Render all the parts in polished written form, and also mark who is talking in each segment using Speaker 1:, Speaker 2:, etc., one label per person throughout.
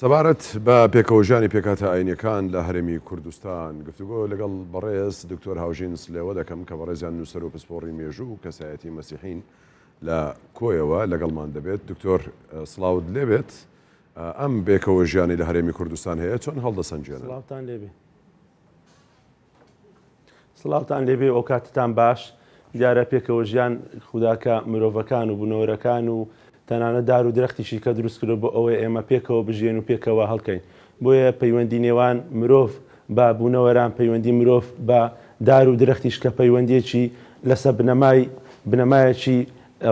Speaker 1: سەبارەت بە پێکەوەژیانی پێکهاتە ئاینیەکان لە هەرێمی کوردستان گفتوگۆ لەگەڵ بەڕێز دکتۆر هاوژین سلێوە دەکەم کە بەڕێزیان نووسەر و پسپۆڕی مێژوو و کەسایەتی مەسیحین لە کۆیەوە لەگەڵمان دەبێت. دکتۆر سڵاوت لێبێت، ئەم بێکەوە ژیانی لە هەرێمی کوردستان هەیە چۆن هەڵدەسەنگێنن؟
Speaker 2: سڵاوتان لێبێ. سڵاوتان لێبێ ئەوکاتتان باش. دیارە پێکەوە ژیان خودا کە مرۆڤەکان و بونەوەرەکان و تەنانەت دار و درەختیشی کە دروست کردوە بۆ ئەوەیە ئێمە پێکەوە بژیێن و پێکەوە هەڵکەین. بۆیە پەیوەندی نێوان مرۆڤ بە بوونەوەران، پەیوەندی مرۆڤ بە دار و درەختیش کە پەیوەندیەکی لەسە بنەمای بنەمایەکی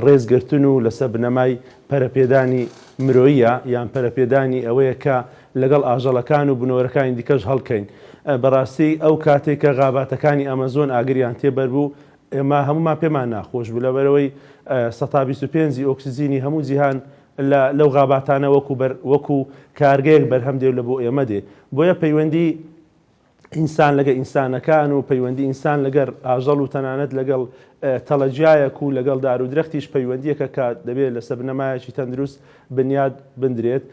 Speaker 2: ڕێزگرتن و لەسەر بنەمای پەرەپێدانی مرۆییە یان پەرەپێدانی ئەوەیە کە لەگەڵ ئاژەڵەکان و بوونەوەرەکانی دیکەش هەڵکەین. بەڕاستی ئەو کاتەی کە غاباتەکانی ئەمەزۆن ئاگریان تێبەربوو ئێمە هەموومان پێمان ناخۆش بوو لەبەرئەوەی 25% ی ئۆکسجینی هەموو جیهان لە لەو غاباتانە وەکو بەر وەکو کارگەیەک بەرهەم دێ و لە بۆ ئێمە دێ. بۆیە پەیوەندی ئینسان لەگە ئینسانەکان و پەیوەندی ئینسان لەگەر ئاژەڵ و تەنانەت لەگەڵ تەڵەجیایەک و لەگەڵ دار و درەختیش پەیوەندیەکە کە دەبێت لەسەر بنەمایەکی تەندروست بنیاد بندرێت.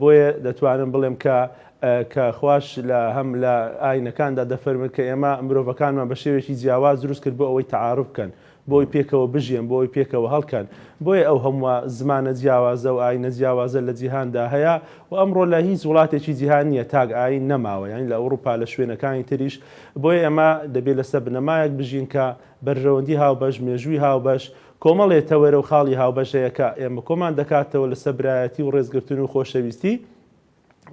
Speaker 2: بۆیە دەتوانم بڵێم کە کە خواش لە هەم لە ئاینەکاندا دەفەرموێت کە ئێمە مرۆڤەکانمان بە شێوەیەکی جیاواز دروست کرد بۆ ئەوەی تەعارف بکەن، بۆ ئەوەی پێکەوە بژیێن، بۆ ئەوەی پێکەوە هەڵکەن. بۆیە ئەو هەمووە زمانە جیاوازە و ئاینە جیاوازە لە جیهاندا هەیە و ئەمڕۆ لە هیچ وڵاتێکی جیهان نییە تاک ئاین نەماوە یانی لە ئەوروپا لە شوێنەکانی تریش. بۆیە ئێمە دەبێت لەسەر بنەمایەک بژین کە بەرژەوەندی هاوبەش، مێژووی هاوبەش، کۆمەڵێ تەوەرە و خاڵی هاوبەش هەیە کە ئێمە کۆمان دەکاتەوە لەسەر برایەتی و ڕێزگرتن و خۆشەویستی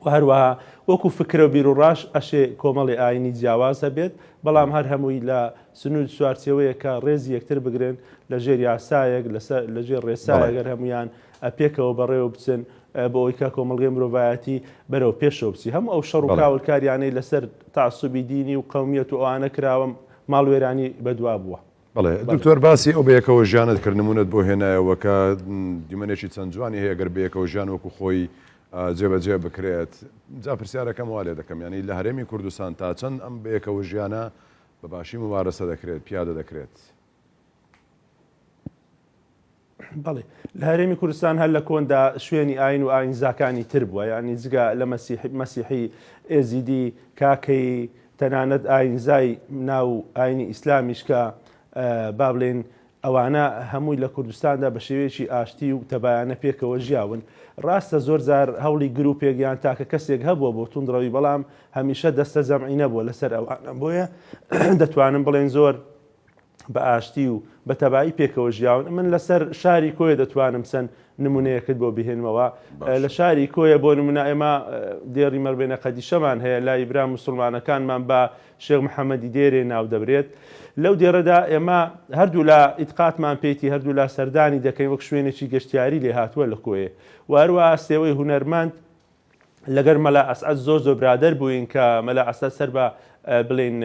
Speaker 2: و هەروەها وەکو فکرە و بیروڕاش ئەشێ کۆمەڵی ئاینی جیاواز هەبێت، بەڵام هەر هەمووی لە سنوور چوارچێوەیەک کە ڕێزی یەکتر بگرن لە ژێر یاسایەک لەسەر لە ژێر ڕێسایەک گەر هەموویان پێکەوە بەڕێوە بچن بۆ ئەوەی کە کۆمەڵگەی مرۆڤایەتی بەرەو پێشەوە بچی. هەموو ئەو شەڕ و کاولکاریانەی لەسەر تەعەسوبی دینی و قەومیەت و ئەوانە کراوە ماڵوێرانی بەدوا بووە.
Speaker 1: بەڵێ دکتۆر باسی ئەو بەیەکەوە ژیانت کرد نمونەت بۆ هێنایەوە کە دیمەنێکی چەند جوانی هەیە گەر بەیەکەوە ژیان وەکو خۆی جێبەجێ بکرێت جا پرسیارەکەم وا لێ دەکەم یانی لە هەرێمی کوردستان تا چەند ئەم بەیەکەوە ژیانە بە باشی ممارەسە دەکرێت پیادە دەکرێت؟
Speaker 2: بەڵێ لە هەرێمی کوردستان هەر لە کۆندا شوێنی ئاین و ئاینزاکانی تر بووە یعنی جگە لە مەسیحی مەسیحی ئێزیدی کاکەیی تەنانەت ئاینزای ناو ئاینی ئیسلامیش کە با بڵێن ئەوانە هەمووی لە کوردستاندا بە شێوەیەکی ئاشتی و تەبایانە پێکەوە ژیاون ڕاستە زۆر جار هەوڵی گروپێک یان تاکە کەسێک هەبووە بۆ توندڕەوی بەڵام هەمیشە دەستە جەمعی نەبووە لەسەر ئەوانە بۆیە دەتوانم بڵێن زۆر بە ئاشتی و بە تەبایی پێکەوە ژیاون. من لەسەر شاری کۆیە دەتوانم چەند نمونەیەکت بۆ بهێنمەوە. لە شاری کۆیە بۆ نمونە ئێمە دێڕی مەربێنە قەدیشەمان هەیە لای برا موسڵمانەکانمان بە شێخ محەممەدی دێرێ ناو دەبرێت. لەو دێڕەدا ئێمە هەردوولا ئیتقاتمان پێیتی هەردوولا سەردانی دەکەین وەک شوێنێکی گەشتیاری لێ هاتووە لە کۆیە و هەروەها سێوەی هونەرمەند لەگەر مەلا ئەسعەد زۆر زۆر برادەر بووین کە مەلا ئەسعەد سەر بە بڵێین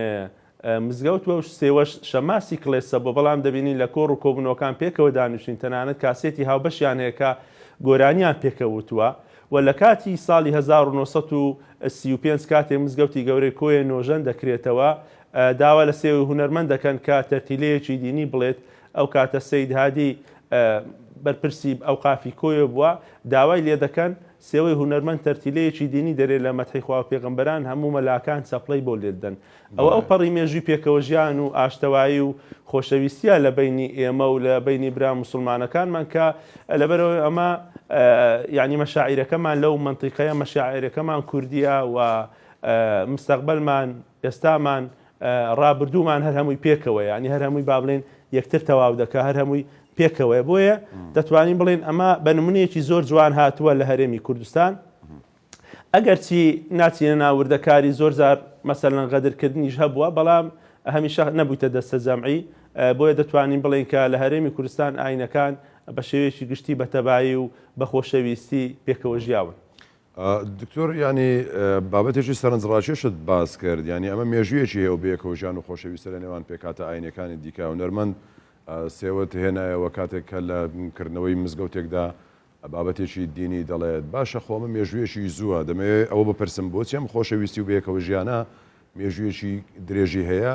Speaker 2: مزگەوت بووە و سێوەش شەماسی کڵێسە بووە، بەڵام دەبینین لە کۆڕ و کۆبوونەوەکان پێکەوە دانیشتوین، تەنانەت کاسێتی هاوبەشیان هەیە کە گۆرانیان پێکەوە وتووە و لە کاتی ساڵی 1935 کاتێک مزگەوتی گەورەی کۆیە نۆژەن دەکرێتەوە داوا لە سێوەی هونەرمەند دەکەن کە تەرتیلەیەکی دینی بڵێت، ئەو کاتە سەید هادی بەرپرسی ئەوقافی کۆیە بووە، داوای لێدەکەن سێوەی هونەرمەند تەرتیلەیەکی دینی دەرێ لە مەدحی خوا و پێغەمبەران هەموو مەلاکان چەپڵەی بۆ لێددەن. ئەوە ئەو پەڕی مێژووی پێکەوەژیان و ئاشتەوایی و خۆشەویستیە لە بەینی ئێمە و لە بەینی برا موسوڵمانەکانمان کە لەبەرئەوەی ئەمە یانی مەشاعیرەکەمان لەو مەنتیقەیە مەشاعیرەکەمان کوردیە و مستەقبەلمان ئێستامان ڕابردوومان هەر هەمووی پێکەوەیە یانی هەر هەمووی با بڵێین یەکتر تەواو دەکا هەر هەمووی پێکەوەیە بۆیە دەتوانین بڵێن ئەمە بە نمونەیەکی زۆر جوان هاتووە لە هەرێمی کوردستان ئەگەرچی ناچینە ناوردەکاری زۆر جار مەسەلەن غەدرکردنیش هەبووە بەڵام هەمیشە نەبوویتە دەستە جەمعی بۆیە دەتوانین بڵێن کە لە هەرێمی کوردستان ئاینەکان بە شێوەیەکی گشتی بە تەبایی و بە خۆشەویستی پێکەوە ژیاون.
Speaker 1: دکتۆر یانی بابەتێکی سەرنجڕاکێشت باس کرد یانی ئەمە مێژوویەکی هەیە و بەیەکەوە ژیان و خۆشەویستە لە نێوان پێکهاتە ئاینیەکانی دیکە هونەرمەند سێوەت هێنایەوە کاتێک کە لە کردنەوەی مزگەوتێکدا بابەتێکی دینی دەڵێت باشە خۆ ئەمە مێژوویەکی زووە دەمەوێت ئەوە بپرسم بۆچی ئەم خۆشەویستی و بەیەکەوە ژیانە مێژوویەکی درێژی هەیە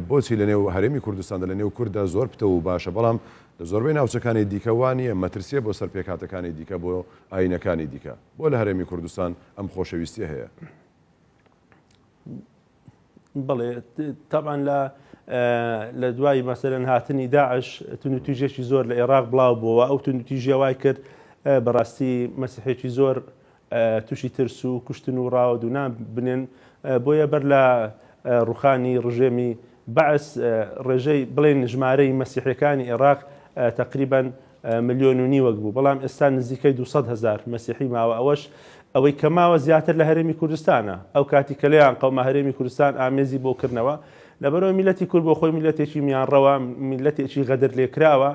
Speaker 1: بۆچی لە نێو هەرێمی کوردستاندا لە نێو کورددا زۆر پتەو و باشە بەڵام لە زۆربەی ناوچەکانی دیکە وا نییە، مەترسییە بۆ سەر پێکهاتەکانی دیکە، بۆ ئایینەکانی دیکە. بۆ لە هەرێمی کوردستان ئەم خۆشەویستییە هەیە؟
Speaker 2: بەڵێ تەبعەن لە لە دوای مەسەلەن هاتنی داعش توندوتیژێکی زۆر لە ئێراق بڵاو بووەوە ئەو توندوتیژیە وای کرد بەڕاستی مەسیحێکی زۆر تووشی ترس و کوشتن و ڕاوەدوونان بنێن بۆیە بەر لە ڕوخانی ڕژێمی بەعس ڕێژەی بڵێن ژمارەی مەسیحەکانی عێراق تقریبان ملیۆن و نیوەک بوو، بەڵام ئێستا نزیکەی 200 هەزار مەسیحی ماوە، ئەوەش ئەوەی کە ماوە زیاتر لە هەرێمی کوردستانە، ئەو کاتی کە لێیان قەوما هەرێمی کوردستان ئامێزی بۆ کردنەوە، لەبەرئەوەی میللەتی کورد بۆ خۆی میللەتێکی میانڕەوە، میللەتێکی غەدر لێکراوە،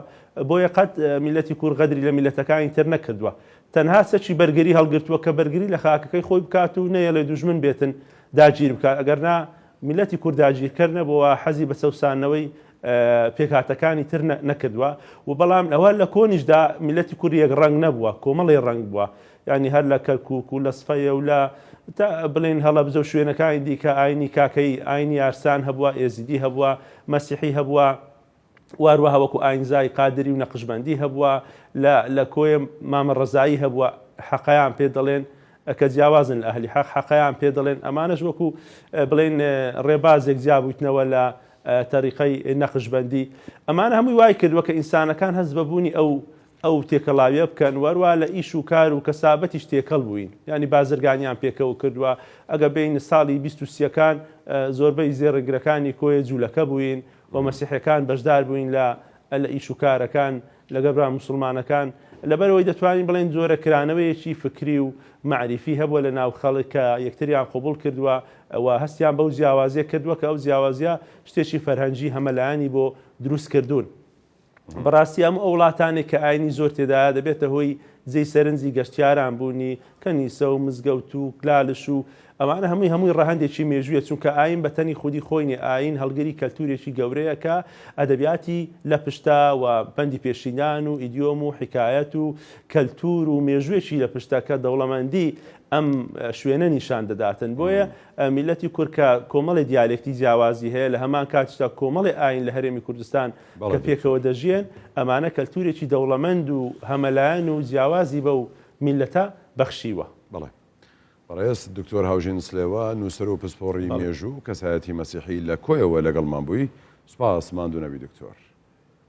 Speaker 2: بۆیە قەت میللەتی کورد غەدری لە میللەتەکانی تر نەکردووە، تەنها چەکی بەرگری هەڵگرتووە کە بەرگری لە خاکەکەی خۆی بکات و نەیەڵێ دوژمن بێتن داگیر بکات، ئەگەرنا میللەتی کورد داگیرکەر نەبووە، حەزی بە چەوساندنەوەی پێکهاتەکانی تر نەکردووە و بەڵام ئەوە لە کۆنیشدا میللەتی کورد یەک ڕەنگ نەبووە، کۆمەڵی ڕەنگ بووە، یانی هەر لە کەرکووک و لە سفەیە و لە تا بڵێین هەڵەبجە و شوێنەکانی دیکە ئاینی کاکەیی، ئاینی یارسان هەبووە، ئێزیدی هەبووە، مەسیحی هەبووە، و هەروەها وەکو ئاینزای قادری و نەقشبەندی هەبووە، لە لە کۆیە مامە ڕەزایی هەبووە، حەقەیان پێ دەڵێن، کە جیاوازن لە ئەهلی حەق، حەقەیان پێ دەڵێن، ئەمانەش وەکو بڵێین ڕێبازێک جیابوویتنەوە لە تەریقەی نەقشبەندی، ئەمانە هەمووی وای کردووە کە ئینسانەکان هەست بە بوونی ئەو ئەو تێکەڵاویە بکەن و هەروەها لە ئیش و کار و کەسابەتیش تێکەڵ بووین یانی بازرگانیان پێکەوە کردووە ئەگە بێین ساڵی 20 و سیەکان زۆربەی زێڕنگرەکانی کۆیە جوولەکە بووین و مەسیحەکان بەشدار بووین لە لە ئیش و کارەکان لەگەڵ برا موسڵمانەکان، لەبەرئەوەی دەتوانین بڵێین جۆرە کرانەوەیەکی فکری و مەعریفی هەبووە لە ناو خەڵک کە یەکتریان قبوڵ کردووە و هەستیان بەو جیاوازیە کردووە کە ئەو جیاوازیە شتێکی فەرهەنگی هەمەلایەنی بۆ دروست کردوون. بەڕاستی هەموو ئەو وڵاتانەی کە ئاینی زۆر تێدایە دەبێتە هۆی جێی سەرنجی گەشتیاران بوونی کەنیسە و مزگەوت و لالش و ئەمانە هەمووی هەمووی ڕەهەندێکی مێژوویە، چونکە ئایین بە تەنی خودی خۆی نییە، ئایین هەڵگری کەلتوورێکی گەورەیە کە ئەدەبیاتی لە پشتە و پەندی پێشینان و ئیدیۆم و حیکایەت و کەلتوور و مێژووێکی لە پشتە کە دەوڵەمەندی ئەم شوێنە نیشان دەداتن. بۆیە میللەتی کورد کە کۆمەڵێ دیالێکتی جیاوازی هەیە، لە هەمان کاتیشدا کۆمەڵێ ئایین لە هەرێمی کوردستان کە پێکەوە دەژیێن، ئەمانە کەلتوورێکی دەوڵەمەند و هەمەلایەن و جیاوازی بەو میللەتە بەخشیوە.
Speaker 1: بەڵێ. بەڕێز دکتۆر هاوژین سلێوە، نووسەر و پسپۆڕی مێژوو و کەسایەتی مەسیحی لە کۆیەوە لەگەڵمان بووی، سوپاس، ماندوو نەبی دکتۆر.